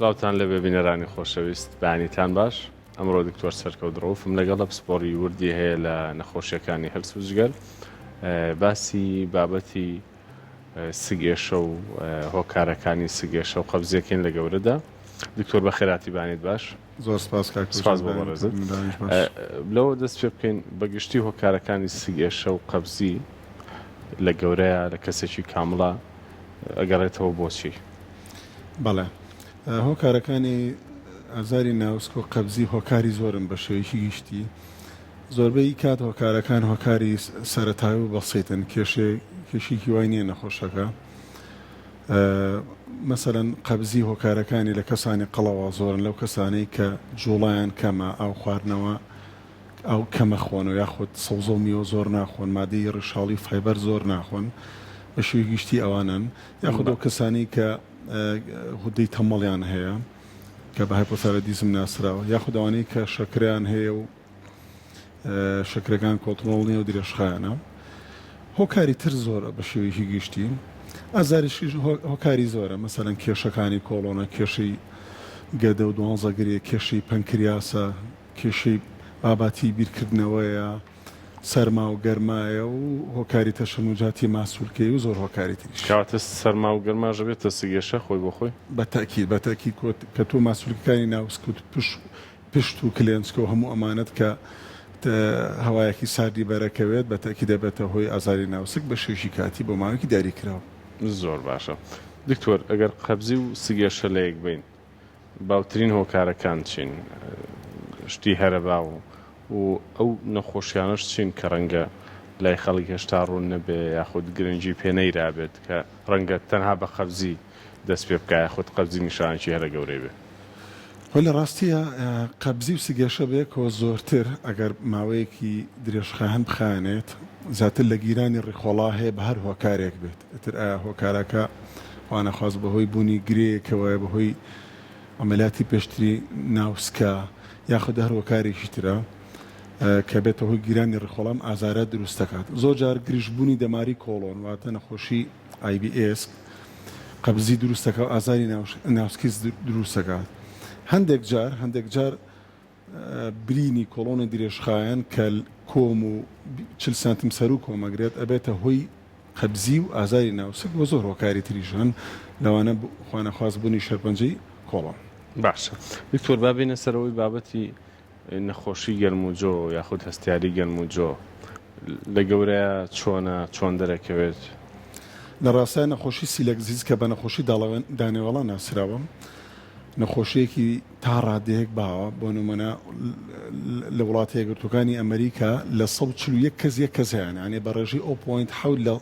سڵاوتان لێبێ بینەرانی خۆشەویست بەیانیتان باش ئەمڕۆ دکتۆر سەرکەوت ڕەوفم لەگەڵە پسپۆڕی وردی هەیە لە نەخۆشیەکانی هەرس و جگەر باسی بابەتی سگێشە و هۆکارەکانی سگێشە و قەبزیەکەین لە گەورەدا دکتۆر بەخێراتی بانیت باش زۆر سپاس کاک سپاس بۆ بەڕێزت لەوە دەست پێ بکەین بەگشتی هۆکارەکانی سگێشە و قەبزی لە گەورەیە لە کەسێکی کامڵە ئەگەڕێتەوە بۆچی؟ بەڵێ هۆکارەکانی ئازاری ناوسک و قەبزی هۆکاری زۆرن بە شێوەیەکی گشتی زۆربەی کات هۆکارەکان هۆکاری سەرەتایی و بەسیتن کێشێ کێشێکی وای نییە نەخۆشەکە مەسەلەن قەبزی هۆکارەکانی لە کەسانی قەڵەوە زۆرن لەو کەسانەی کە جوڵیان کەمە ئاو خواردنەوە ئاو کەمە خۆنەوە یاخود سەوزە و میوە زۆر ناخۆن مادەی ڕیشاڵی و فایبەر زۆر ناخۆن بە شێوەی گشتی ئەوانەن یاخود ئەو کەسانەی کە غودەی تەمەڵیان هەیە کە بە hypothyroidism ناسراوە یاخود ئەوانەی کە شەکرەیان هەیە و شەکرەکان کۆنتڕۆڵ نییە و درێژخایەنە هۆکاری تر زۆرە بە شێوەیەکی گشتی ئازاریش هۆکاری زۆرە مەسەلەن کێشەکانی کۆڵۆنە کێشەی گەدە و دوانزە گرێ کێشەی پەنکریاسە کێشەی باباتی بیرکردنەوەیە، سەرما و گەرمایە و هۆکاری تەشەنوجاتی ماسولکەی و زۆر هۆکاری تریش. کەواتە سەرما و گەرماش ئەبێتە سگێشە خۆی بۆ خۆی؟ بە تەئکید، بە تەئکید کە تۆ ماسولکەکانی ناو سک و پشت و کلێنچکە و هەموو ئەمانەت کە هەوایەکی ساردی بەرەکەوێت بە تەئکید دەبێتە هۆی ئازاری ناو سک بە شێوەیەکی کاتی بۆ ماوەیەکی دیاریکراو. زۆر باشە دکتۆر ئەگەر قەبزی و سگێشە لەیەک بەین باوترین هۆکارەکان چین؟ شتی هەرە باو و ئەو نەخۆشیانەش چین کە ڕەنگە لای خەڵک هێشتا ڕوون نەبێ یاخود گرنگی پێ نەیرابێت کە ڕەنگە تەنها بە قەبزی دەست پێ بکا یاخود قەبزی نیشانەکی هەرە گەورەی بێ؟ خۆی لە ڕاستیا قەبزی و سگێشە بەیەکەوە زۆرتر ئەگەر ماوەیەکی درێژخایەن بخایەنێت زیاتر لە گیرانی ڕیخۆڵا هەیە بە هەر هۆکارێک بێت. ئیتر ئایا هۆکارەکە خوانەخواست بەهۆی بوونی گرێیەکەوەیە، بەهۆی عەمەلیاتی پێشتری ناوسکە یاخود هەر هۆکارێکی ترە کە بێتە هۆی گیرانی ڕیخۆڵە ئەم ئازارە دروست دەکات. زۆر جار گرژبوونی دەماری کۆڵۆن واتە نەخۆشی IBS قەبزی دروست دەکات و ئازاری ناوسکیس دروست دەکات. هەندێک جار هەندێک جار برینی کۆڵۆنی درێژخایەن کە کۆم و 40 سانتیم سەروو کۆم ئەگرێت ئەبێتە هۆی قەبزی و ئازاری ناوسک و زۆر هۆکاری تریش هەن لەوانە خوانەخواست بوونی شێرپەنجەی کۆڵۆن. باشە دکتۆر با بێینە سەر ئەوەی بابەتی نەخۆشی گەرم و جۆ یاخود هەستیاری گەرم و جۆ لە گەورەیا چۆنە چۆن دەرەکەوێت؟ لە ڕاستیا نەخۆشی celiac disease کە بە نەخۆشی دانەوێڵە ناسراوە نەخۆشیەکی تا ڕادەیەک باوە، بۆ نموونە لە وڵاتە یەکگرتووەکانی ئەمریکا لە 141 کەس یەک کەس هەیانە، یانێ بە ڕێژەی o point حەوت لە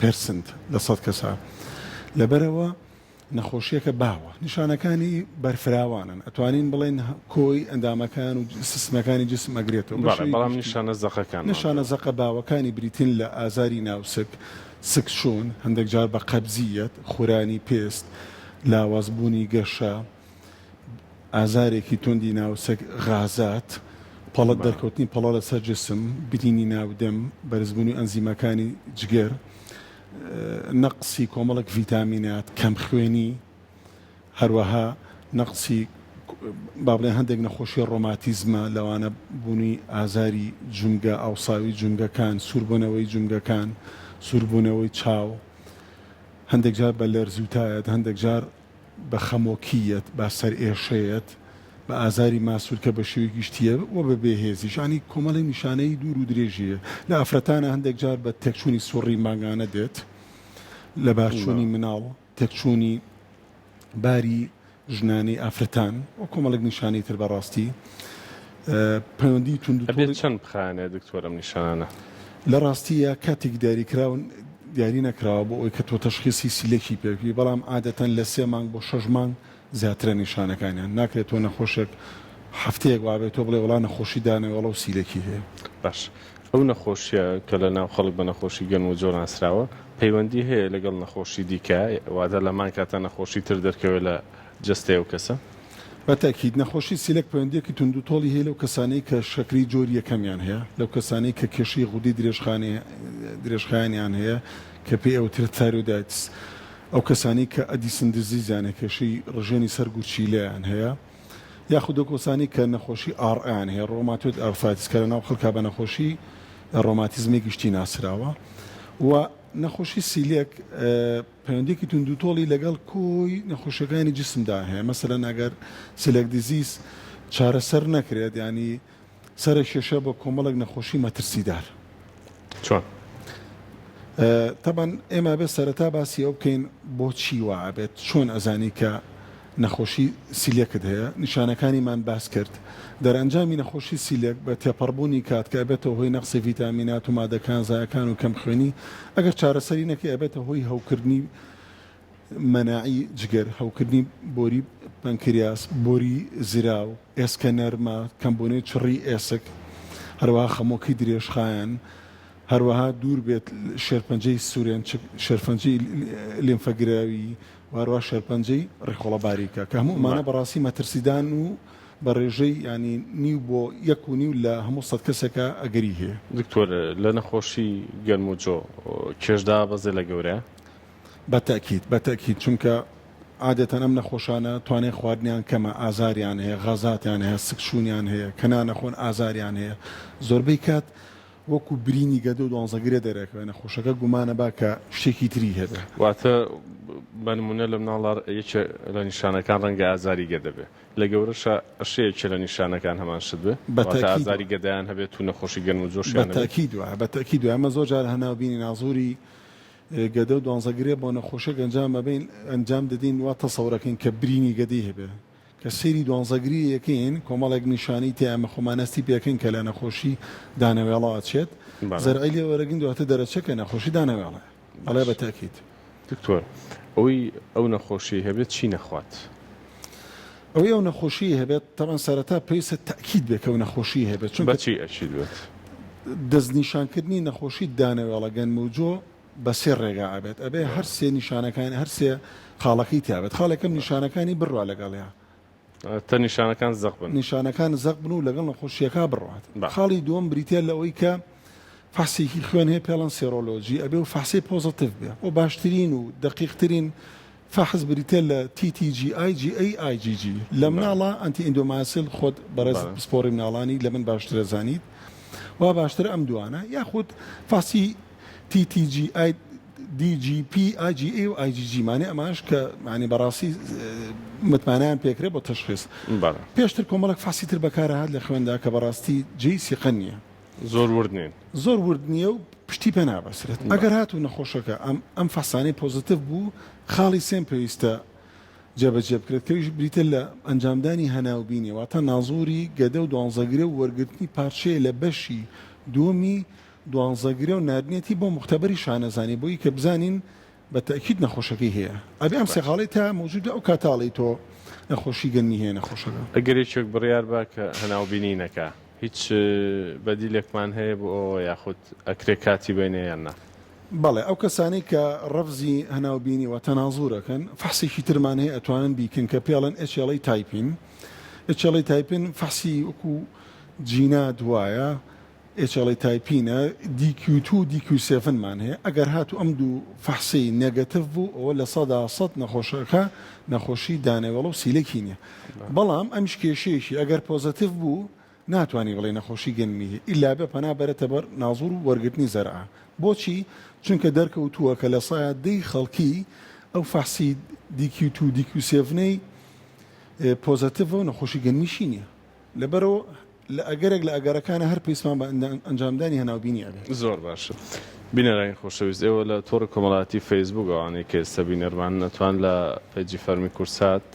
percent لە سەد کەسا. لەبەرئەوە نەخۆشییەکە باوە. نیشانەکانی بەرفراوانن، ئەتوانین بڵێین کۆی ئەندامەکان و سیستمەکانی جسم ئەگرێتەوە. بە بەڵێ، شێوەی بەڵام گشتی نیشانە زەقەکانمان نیشانە زەقە باوەکانی بریتین لە ئازاری ناوسک، سکچوون، هەندێک جار بە قەبزییەت، خورانی پێست، لاوازبوونی گەشە، ئازارێکی توندی ناوسک، غازات، پەڵە دەرکەوتنی پەڵە لەسەر جسم، برینی ناو دەم، بەرزبوونی ئەنزیمەکانی جگەر، نەقسی کۆمەڵێک ڤیتامینات، کەمخوێنی، هەروەها نەقسی با بڵێن هەندێک نەخۆشی ڕۆماتیزمە لەوانە بوونی ئازاری جومگە، ئاوساوی جومگەکان، سووربوونەوەی جومگەکان، سووربوونەوەی چاو، هەندێک جار بە لەرزوتایەت، هەندێک جار بە خەمۆکییەت، بە سەرئێشەیەت، بە ئازاری ماسولکە بە شێوەی گشتییە و بە بێهێزیش، یانی کۆمەڵێک نیشانەی دوور و درێژی هەیە. لە ئافرەتانا هەندێک جار بە تێکچوونی سوڕی مانگانە دێت، لەبارچوونی مناڵ، تێکچوونی باری ژنانەی ئافرەتان و کۆمەڵێک نیشانەی تر بەڕاستی پەیوەندی ئەبێت توندوتۆڵی. چەند بخایەنێ دکتۆر ئەم نیشانانە؟ لە ڕاستییا کاتێک دیاریکراو دیاری نەکراوە بۆ ئەوەی کە تۆ تەشخیسی سیلەکی پێ بکەی بەڵام عادەتەن لە سێ مانگ بۆ شەش مانگ زیاترە نیشانەکانیان ناکرێت تۆ نەخۆشێک هەفتەیەک وابێت تۆ بڵێ وەڵا نەخۆشی دانەوێڵە و سیلەکی هەیە. باش ئەو نەخۆشیە کە لە ناو خەڵک بە نەخۆشی گەنم و جۆ ناسراوە پەیوەندی هەیە لەگەڵ نەخۆشی دیکە واتە لەمان کاتا نەخۆشی تر دەرکەوێت لە جەستەی ئەو کەسە؟ بە تەئکید، نەخۆشی سیلەک پەیوەندییەکی توندوتۆڵی هەیە لەو کەسانەی کە شەکرەی جۆری یەکەمیان هەیە، لەو کەسانەی کە کێشەی غودەی درێژخایەنیان هەیە کە پێی ئەوترێت thyroiditis. ئەو کەسانەی کە Addison disease یان هەیە، کێشەی ڕژێنی سەر گورچیلەیان هەیە، یاخود ئەو کەسانەی کە نەخۆشی RA یان هەیە، Rheumatoid Arthritis، کە لەناو خەڵکا بە نەخۆشی ڕۆماتیزمی گشتی ناسراوە و نەخۆشی سیلێک پەیوەندیەکی توندوتۆڵی لەگەڵ کۆی نەخۆشیەکانی جسمدا هەیە، مەسەلەن ئەگەر celiac disease چارەسەر نەکرێت یانی سەرەکێشە بۆ کۆمەڵێک نەخۆشی مەترسیدار. چۆن؟ تەبعەن ئێمە ئەبێت سەرەتا باسی ئەوە بکەین بۆچی وا ئەبێت، چۆن ئەزانی کە نەخۆشی سیلێکت هەیە، نیشانەکانیمان باس کرد، دەرئەنجامی نەخۆشی سیلێک بە تێپەڕبوونی کات کە ئەبێتە هۆی نەقسی ڤیتامینات و مادە کانزایەکان و کەمخوێنی، ئەگەر چارەسەری نەکەی ئەبێتە هۆی هەوکردنی مەناعی جگەر، هەوکردنی بۆری پەنکریاس، بۆری زراو، ئێسکە نەرمە، کەمبوونەوەی چڕی ئێسک، هەروەها خەمۆکی درێژخایەن، هەروەها دوور بێت شێرپەنجەی سورێنچک، شێرپەنجەی لیمفەگراوی و هەروەها شێرپەنجەی ڕیخۆڵە باریکە کە هەموو ئەمانە بەڕاستی مەترسیدان و بە ڕێژەی یانی نیو بۆ یەک و نیو لە هەموو سەد کەسێکا ئەگەری هەیە. دکتۆر لە نەخۆشی گەنم و جۆ کێش دابەزێ لە گەورەیە؟ بە تەئکید بە تەئکید چونکە عادەتەن ئەم نەخۆشانە توانای خواردنیان کەمە ئازاریان هەیە غازاتیان هەیە سکچوونیان هەیە کە نانەخۆن ئازاریان هەیە زۆربەی کات وەکو برینی گەدە و دوانزەگرێ دەرەکەوێ نەخۆشەکە گومانە با کە شتێکی تری هەبێ. واتە بە نموونە لە مناڵا یەکێ لە نیشانەکان ڕەنگە ئازاری گەدە بێ لە گەورەشا ئەشێ یەکێ لە نیشانەکان هەمان شت بێ بە واتە تەئکید ئازاری وایە. گەدەیان هەبێت و نەخۆشی گەنم و بە جۆشیان هەبێت؟ تەئکید وایە بە تەئکید وایە ئەمە زۆر جار هەناوبینی نازوری گەدە و دوانزەگرێ بۆ نەخۆشێک ئەنجام ئەبەین ئەنجام دەدەین وا تەسەورەکەین کە برینی گەدەی هەبێ کە سەیری دوانزەگری یەکەین کۆمەڵێک نیشانەی تیا ئێمە خۆمان هەستی پێکەین کە لە نەخۆشی دانەوێڵە ئەچێت زەرعی لێ وەرەگرین دواتر دەرەچێت کە نەخۆشی دانەوێڵەیە ئەڵێ بە تەئکید. دکتۆر ئەوەی ئەو نەخۆشیەی هەبێت چی نەخوات؟ ئەوەی ئەو نەخۆشیەی هەبێت تەبعەن سەرەتا پێویستە تەئکید بێت کە ئەو نەخۆشیەی هەبێت چونکە. بەچی ئەکید بێت؟ دەستنیشانکردنی نەخۆشی دانەوێڵە گەنم و جۆ بە سێ ڕێگا ئەبێت ئەبێ هەر سێ نیشانەکانی هەر سێ خاڵەکەی تیا بێت خاڵ یەکەم نیشانەکانی بڕوا لەگەڵیا. تا نیشانەکان زەق بن. نیشانەکان زەق بن و لەگەڵ نەخۆشییەکە بڕوات. خاڵی دووەم بریتییە لەوەی کە فەحسێکی خوێن هەیە پێڵەن serology ئەبێ و فەحسەی positive بێ و باشترین و دەقیقترین فەحس بریتییە لە TTG IgA IgG لە مناڵا anti endomysial خۆت بەڕێزت پسپۆڕی مناڵانی لە من باشتر ئەزانیت وا باشترە ئەم دووانە یاخود فەحسی TTG I DGP IgA و IgG مانێ ئەمانەش کە مانی بەڕاستی متمانەیان پێکرێ بۆ تەشخیص. بەڵێ. پێشتر کۆمەڵێک فەحسی تر بەکارهات لە خوێندا کە بەڕاستی جێی سیقە نییە. زۆر ورد نین. زۆر ورد نییە و پشتی پێ نابەسترێت. ئەگەر هاتوو نەخۆشەکە ئەم ئەم فەحسانەی positive بوو، خاڵی سێم پێویستە جێبەجێ بکرێت کە ئەویش بریتیە لە ئەنجامدانی هەناوبینی واتە نازوری گەدە و دوانزەگرێ و وەرگرتنی پارچەیە لە بەشی دووەمی دوانزەگرێ و ناردنیەتی بۆ موختەبەری شانەزانی بۆی کە بزانین بە تەئکید نەخۆشەکەی هەیە ئەبێ ئەم سێ خاڵەی تا مەوجود بێ ئەو کاتە ئەڵێی تۆ نەخۆشی گەنمی هەیە نەخۆشەکە. ئەگەر یەکێک بڕیار با کە هەناوبینی نەکا هیچ بەدیلێکمان هەیە بۆ ئەوە یاخود ئەکرێ کاتی بەینێ یان نا؟ بەڵێ ئەو کەسانەی کە ڕەفزی هەناوبینی واتە نازور ئەکەن فەحسێکی ترمان هەیە ئەتوانن بیکەن کە پێی ئەڵێن HLA typing HLA typing فەحسی وەکو جینات وایە HLA typing ە DQ two و DQ seven مان هەیە ئەگەر هاتوو ئەم دوو فەحسەی negative بوو ئەوە 100% نەخۆشەکە نەخۆشی دانەوێڵە و سیلەکی نیە بەڵام ئەمیش کێشەیەکی ئەگەر positive بوو ناتوانی بڵێی نەخۆشی گەنمی هەیە ئیلا بێ پەنا بەرێتە بەر نازور و وەرگرتنی زەرعە بۆچی چونکە دەرکەوتووە کە لە دەی خەڵکی ئەو فەحسی DQ two DQ seven ەی positive ە و نەخۆشی گەنمیشی نیە لەبەرئەوە لە ئەگەرێک لە ئەگەرەکانە هەر پێویستمان بە ئەنجامدانی هەناوبینی ئەبێت. زۆر باشە بینەرانی خۆشەویست ئێوە لە تۆڕی کۆمەڵایەتی فەیسبووک ئەوانەی کە ئێستا بینەرمانن ئەتوان لە page ی فەرمی کوردسات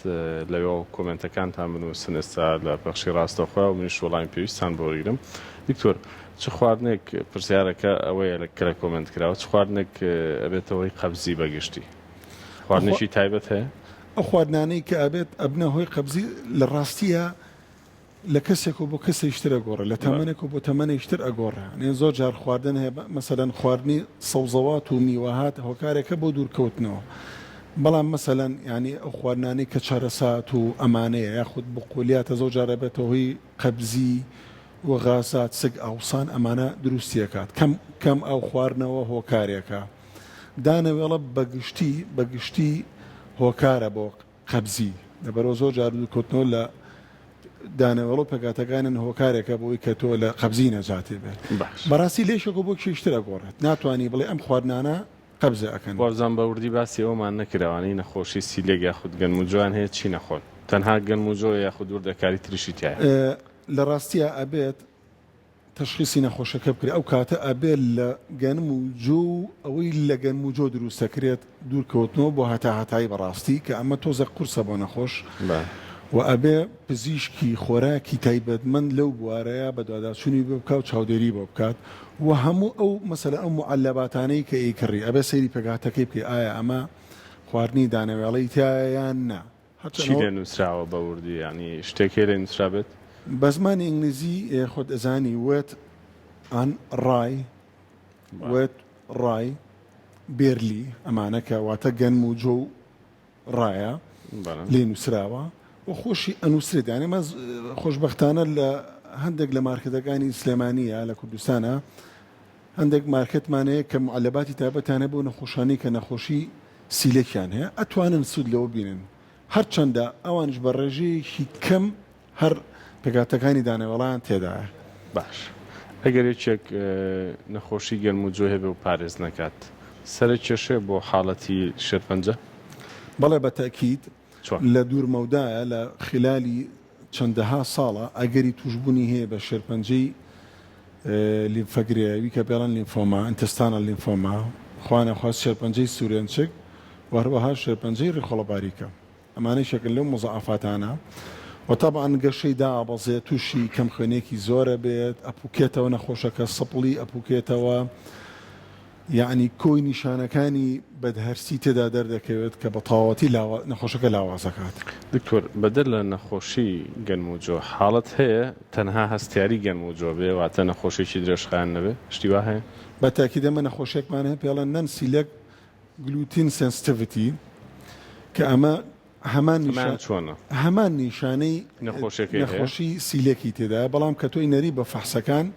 لەوێوە کۆمێنتەکانتان بنووسن ئێستا لە پەخشی ڕاستەوخۆ و منیش وەڵامی پێویستان بۆ وەرگرم دکتۆر چ خواردنێک پرسیارەکە ئەوەیە کە لە کۆمێنت کراوە چ خواردنێک ئەبێتە هۆی قەبزی بەگشتی خواردنێکی تایبەت هەیە؟ ئەو خواردنانەی کە ئەبێت ئەبنە هۆی قەبزی لە ڕاستییا لە کەسێکەوە بۆ کەسێکی تر ئەگۆڕێ، لە تەمەنێکەوە بۆ تەمەنێکی تر ئەگۆڕێ. یانی زۆر جار خواردن هەیە مەسەلەن خواردنی سەوزەوات و میوەهات هۆکارێکە بۆ دوورکەوتنەوە. بەڵام مەسەلەن یانی ئەو خواردنانەی کە چەرەسات و ئەمانەیە یاخود بقولیاتە زۆر جار ئەبێتە هۆی قەبزی و غازات، سک ئاوسان ئەمانە دروستی ئەکات. کەم کەم ئاو خواردنەوە هۆکارێکە. دانەوێڵە بە گشتی بە گشتی هۆکارە بۆ قەبزی، لەبەرئەوە زۆر جار دوورکەوتنەوە لە دانەوێڵە و پێکهاتەکانیان هۆکارێکە بۆی کە تۆ لە قەبزی نەجاتێ بێت. باش. بەڕاستی لە یەکێکەوە بۆ کێش تر ئەگۆڕێت، ناتوانی بڵێی ئەم خواردنانە قەبزە ئەکەن. وابزانم بە وردی باسی ئەوەمان نەکرد ئەوانەی نەخۆشی سیلێک یاخود گەنم و جۆیان هەیە چی نەخۆن؟ تەنها گەنم و جۆیە یاخود وردەکاری تریشی تیایە؟ لە ڕاستیا ئەبێت تەشخیسی نەخۆشەکە بکرێت ئەو کاتە ئەبێت لە گەنم و جۆ و ئەوەی لە گەنم و جۆ دروست دەکرێت دوور کەوتنەوە بۆ هەتا هەتایی بەڕاستی کە ئەمە تۆزێک قورسە بۆ نەخۆش و ئەبێ پزیشکی خۆراکی تایبەتمەند لەو بوارەیە بەدواداچوونی بۆ بکات و چاودێری بۆ بکات و هەموو ئەو مەسەلەن ئەو موعەلەباتانەی کە ئەیکڕی ئەبێ سەیری پێکهاتەکەی بکەی ئایا ئەمە خواردنی دانەوێڵەی تیایە یان نا. چی لێ نووسراوە بە وردی یانی شتێک هەیە لێ نووسرابێت؟ بە زمانی ئینگلیزی خۆت ئەزانی wheat and rye wheat rye barley ئەمانە کە واتە گەنم و جۆ و ڕایە لێ نووسراوە و خۆشی ئەنووسرێت یانی ئەمە خۆشبەختانە لە هەندێک لە مارکێتەکانی سلێمانیە لە کوردستانە هەندێک مارکێتمان هەیە کە معەلەباتی تایبەتیان هەیە بۆ نەخۆشانی کە نەخۆشی سیلەکیان هەیە ئەتوانن سوود لەوە بینن هەرچەندە ئەوانیش بە ڕێژەیەکی کەم هەر پێکهاتەکانی دانەوێڵەیان تێدایە. باش ئەگەر یەکێک نەخۆشی گەنم و جۆ هەبێ و پارێز نەکات سەرە کێشەیە بۆ حاڵەتی شێرپەنجە؟ بەڵێ بە تەئکید چۆن؟ لە دوور مەودایە لە خلالی چەندەها ساڵە ئەگەری تووشبوونی هەیە بە شێرپەنجەی لیمفەگرێیاوی کە پێڵێن lymphoma، intestinal lymphoma، خوا نەخواست شێرپەنجەی سورێنچک و هەروەها شێرپەنجەی ڕیخۆڵە باریکە. ئەمانە یەکێکن لەو موزەعەفاتانە و تەبعەن گەشەی دائەبەزێت تووشی کەمخوێنیەکی زۆر ئەبێت، ئەپوکێتەوە نەخۆشەکە سپڵی ئەپوکێتەوە. یەعنی کۆی نیشانەکانی بەدهەرسی تێدا دەردەکەوێت کە بە تەواوەتی نەخۆشەکە لاواز دەکات. دکتۆر بەدەر لە نەخۆشی گەنم و جۆ حاڵەت هەیە تەنها هەستیاری گەنم و جۆ بێ واتە نەخۆشیەکی درێژخایەن نەبێ شتی وا هەیە؟ بە تاکید ئێمە نەخۆشیەکمان هەیە پێڵێن non celiac gluten sensitivity کە ئەمە هەمان ئەمەیان چۆنە؟ هەمان نیشانەی نەخۆشیەکەی هەیە؟ نەخۆشی سیلەکی تێدایە بەڵام کە تۆی نەری بە فەحسەکان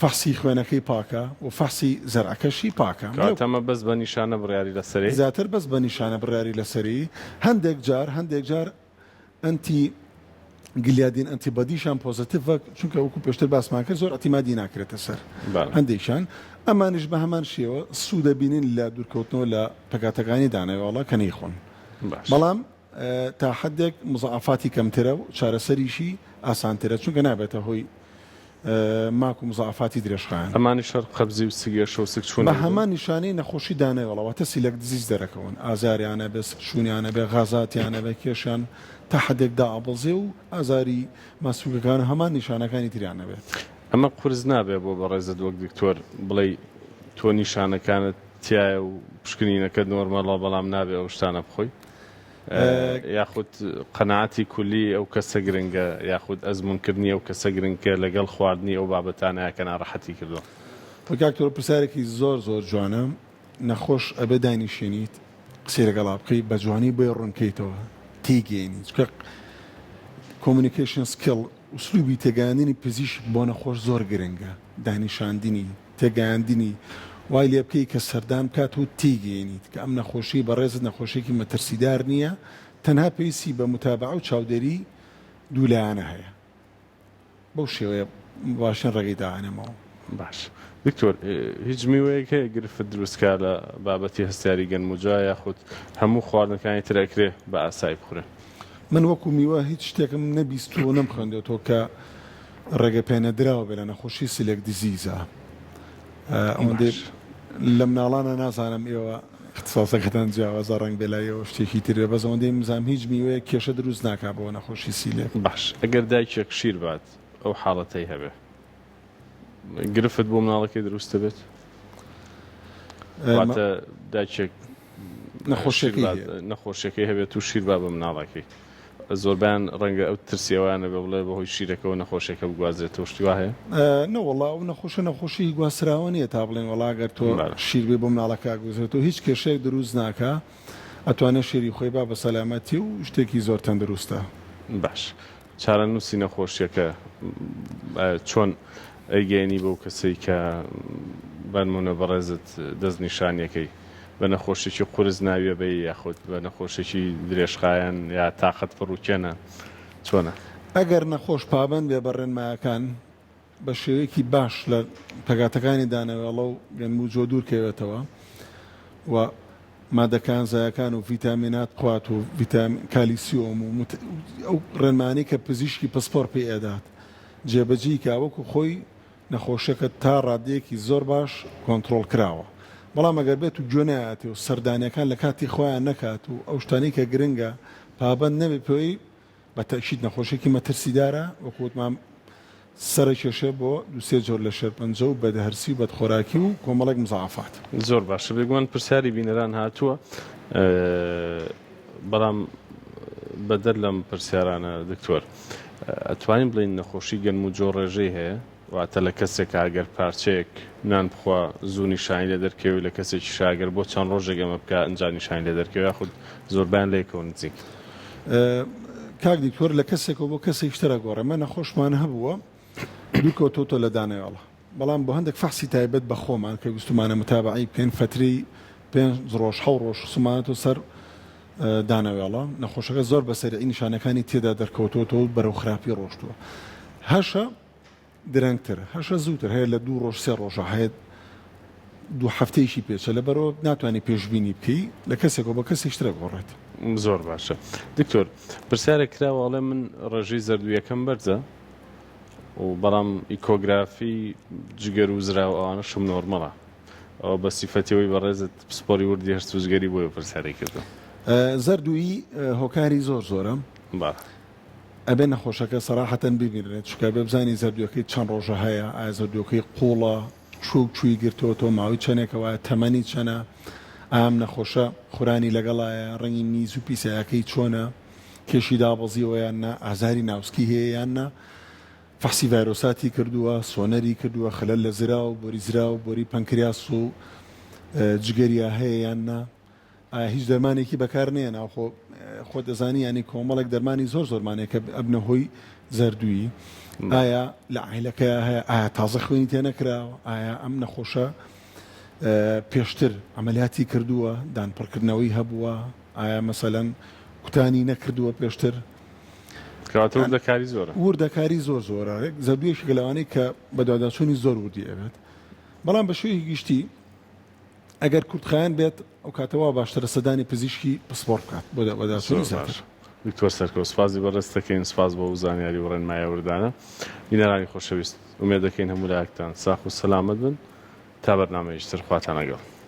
فەحسی خوێنەکەی پاکە و فەحسی زەرعەکەشی پاکە. کەواتە ئەمە بەس بە نیشانە بڕیاری لەسەری؟ زیاتر بەس بە نیشانە بڕیاری لەسەری. هەندێک جار هەندێک جار anti gliadin antibody شان positive ە چونکە وەکو پێشتر باسمان کرد زۆر ئیعتیمادی ناکرێتە سەر هەندێکیان ئەمانیش بە هەمان شێوە سوودە بینین لە دوورکەوتنەوە لە پێکهاتەکانی دانەوێڵە کە نەیخۆن بەڵام تا حدێک مزعفاتی کەمترە و چارەسەریشی ئاسانترە چونکە نابێتە هۆی ماک و مزاعەفاتی درێژخایەن. ئەمانیش هەر قەبزی و سگێشە و سکچوون بە هەمان نیشانەی نەخۆشی دانەوێڵە واتە celiac disease دەرەکەون، ئازاریان ئەبێ، سکچوونیان ئەبێ، غازاتیان ئەبێ، کێشیان تا حەدێک دائەبەزێ و ئازاری ماسولکەکان و هەمان نیشانەکانی تریان ئەبێت. ئەمە قورس نابێ بۆ بەڕێزت وەک دکتۆر بڵێی تۆ نیشانەکانت تیایە و پشکنینەکەت نۆرمەڵە بەڵام نابێ ئەو شتانە بخۆی؟ یاخود قەناعەتی کولی ئەو کەسە گرنگە یاخود ئەزموونکردنی ئەو کەسە گرنگە لەگەڵ خواردنی ئەو بابەتانەیە کە ناڕەحەتی کردووە؟ کاک تۆ پرسیارێکی زۆر زۆر جوانە نەخۆش ئەبێ داینیشێنیت قسەی لەگەڵا بکەی بە جوانی بۆی ڕوونکەیتەوە تێیگەیەنی چونکە communication skill ئوسلوبی تێگەیاندنی پزیشک بۆ نەخۆش زۆر گرنگە دانیشاندنی تێگەیاندنی وای لێ بکەی کە سەردان بکات و تێیگەیەنیت کە ئەم نەخۆشیەی بەڕێزت نەخۆشیەکی مەترسیدار نییە تەنها پێویستی بە متابەعە و چاودێری دوولایەنە هەیە بەو شێوەیە باشترین ڕێگەی دائەنێمەوە. باش دکتۆر هیچ میوەیەک هەیە گرفت دروست کا لە بابەتی هەستیاری گەنم و جا یاخود هەموو خواردنەکانی تر ئەکرێ بە ئاسایی بخورێ؟ من وەکو میوە هیچ شتێکم نەبیستووە و نەمخوێندۆتەوە کە ڕێگە پێنەدراو بێ لە نەخۆشی celiac disease ە ئەوەندەی باش. لە مناڵانە نازانم ئێوە اختصاصەکەتان جیاوازە ڕەنگ بێ لای ئێوە شتێکی تر بێ بەس ئەوەندەی من بزانم هیچ میوەیەک کێشە دروست ناکا بۆ نەخۆشی سیلێک. باش ئەگەر دایکێک شیر بات ئەو حاڵەتەی هەبێ گرفت بۆ مناڵەکەی دروست دەبێت؟ واتە دایکێک نەخۆشیەکەی هەیە. نەخۆشیەکەی هەبێت و شیر با بە مناڵەکەی زۆربەیان ڕەنگە ئەو ترسی ئەویان نەبێ بڵێ بەهۆی شیرەکەوە نەخۆشیەکە بگوازرێتەوە شتی وا هەیە؟ نەوەڵا ئەو نەخۆشە نەخۆشی گواستراوە نییە تا بڵێن وەڵا گەر تۆ شیر بێ بۆ مناڵەکە ئەگوزرێتەوە هیچ کێشەیەک دروست ناکا ئەتوانێ شیری خۆی با بە سەلامەتی و شتێکی زۆر تەندروستە. باش چارەنووسی نەخۆشیەکە چۆن ئەیگەیەنی بەو کەسەی کە بەنمونە بەڕێزت دەستنیشانیەکەی؟ بە نەخۆشیەکی قورس ناویە بەی یاخود بە نەخۆشیەکی درێژخایەن یا تاقەت پڕوکێنە چۆنە؟ ئەگەر نەخۆش پابەند بێ بە ڕێنمایەکان بە شێوەیەکی باش لە پێکهاتەکانی دانەوێڵە و گەنم و جۆ دوور کەوێتەوە و مادە کانزایەکان و ڤیتامینات بخوات و ڤیتامین کالیسیۆم و ئەو ڕێنمایانەی کە پزیشکی پسپۆر پێی ئەدات جێبەجێی کا وەکو خۆی نەخۆشیەکە تا ڕادەیەکی زۆر باش کۆنتڕۆڵ کراوە بەڵام ئەگەر بێت و گوێ نایاتێ و سەردانیەکان لە کاتی خۆیان نەکات و ئەو شتانەی کە گرنگە پابەند نەبێ پێی بە تەئکید نەخۆشیەکی مەترسیدارە وەکو وتمان سەرەکێشێ بۆ دوو سێ جۆر لە شێرپەنجە و بەدهەرسی و بەدخۆراکی و کۆمەڵێک مزاعەفات. زۆر باشە بێگومان پرسیاری بینەران هاتووە بەڵام بەدەر لەم پرسیارانە دکتۆر ئەتوانین بڵێین نەخۆشی گەنم و جۆ ڕێژەی هەیە؟ واتە لە کەسێکا گەر پارچەیەک نان بخوا زوو نیشانی لێ دەرکەوێ و لە کەسێکیشا گەر بۆ چەند ڕۆژێک ئەمە بکا ئنجا نیشانی لێ دەرکەوێ یاخود زۆربەیان لەیەکەوە نزیکن؟ کاک دکتۆر لە کەسێکەوە بۆ کەسێکی تر ئەگۆڕێ مە نەخۆشمان هەبووە دوور کەوتۆتەوە لە دانەوێڵە بەڵام بۆ هەندێک فەحسی تایبەت بە خۆمان کە ویستومانە متابەعەی بکەین فەترەی پێنج ڕۆژ حەو ڕۆژ خستومانەتەوە سەر دانەوێڵە، نەخۆشەکە زۆر بە سەریعی نیشانەکانی تێدا دەرکەوتۆتەوە و بەرەو خراپی ڕۆشتووە. هەشە درەنگتر، هەشە زووتر، هەیە لە دوو ڕۆژ سێ ڕۆژە، هەیە دوو هەفتەیەکی پێچە، لەبەرئەوە ناتوانی پێشبینی بکەی لە کەسێکەوە بۆ کەسێکی تر ئەگۆڕێت. زۆر باشە دکتۆر پرسیارێک کراوە ئەڵێ من ڕێژەی زەردوویەکەم بەرزە و بەڵام ئیکۆگرافی جگەر و زراو ئەوانەشم نۆرمەڵە ئەوە بە سیفەتی ئەوەی بەڕێزت پسپۆری وردی هەرس و جگەری بۆیە پرسیاری کردم. زەردوویی هۆکاری زۆر زۆرە. بەڵێ. ئەبێ نەخۆشەکە سەراحەتەن ببینرێت چونکە ئەبێ بزانی زەردوویەکەی چەند ڕۆژە هەیە ئایا زەردووەکەی قوڵە کوێ و کوێی گرتۆتەوە ماوەی چەنێکە وایە تەمەنی چەنە ئایا ئەم نەخۆشە خورانی لەگەڵایە ڕەنگی میز و پیسایەکەی چۆنە کێشی دابەزیوە یان نا ئازاری ناوسکی هەیە یان نا فەحسی ڤایرۆساتی کردووە، سۆنەری کردووە، خەلەل لە زراو، بۆری زراو، بۆری پەنکریاس و جگەریا هەیە یان نا؟ ئایا هیچ دەرمانێکی بەکار نەیەناوە؟ خۆ خۆت دەزانی یانی کۆمەڵێک دەرمانی زۆر زۆرمان هەیە کە ئەبنە هۆی زەردوویی. ئایا لە عایلەکەیا هەیە؟ ئایا تازە خوێنی تێ نەکراوە؟ ئایا ئەم نەخۆشە پێشتر عەمەلیاتی کردووە، دان پڕکردنەوەی هەبووە؟ ئایا مەسەلەن کوتانی نەکردووە پێشتر؟ کەواتە وردەکاری زۆرە. وردەکاری زۆر زۆرە. زەردوو یەکێکە لەوانەی کە بەدواداچوونی زۆر وردی ئەوێت. بەڵام بە شێوەیەکی گشتی ئەگەر کورتخایەن بێت ئەو کاتە وا باشترە سەردانی پزیشکی پسپۆڕ بکات بۆ بەدواداچوونی زۆر زیاتر. باشە دکتۆر سەرکەوت سوپاسی بەڕێزت دەکەین سوپاس بۆ ئەو زانیاری و ڕێنمایە وردانە. بینەرانی خۆشەویست ئومێد دەکەین هەموو لایەکتان ساخ و سەلامەت بن تا بەرنامەیەکی تر خواتان لەگەڵ.